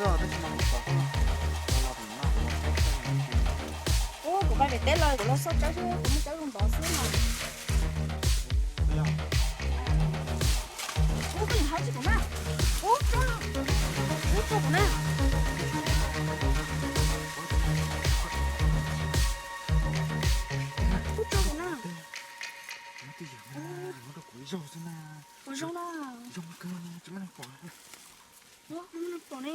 Ub, kuv pais pem teb los kuv los xauj tsawb xwb, kuv muaj tsawb zoo ntov xwb no. Ub, koj niam hais tsis kuv na. Ub, ub, tso kuv na. Ub, tso kuv na. Kuv zoo na. Zoo kawg, tsis muaj neeg pom. Ub, muaj neeg pom ne.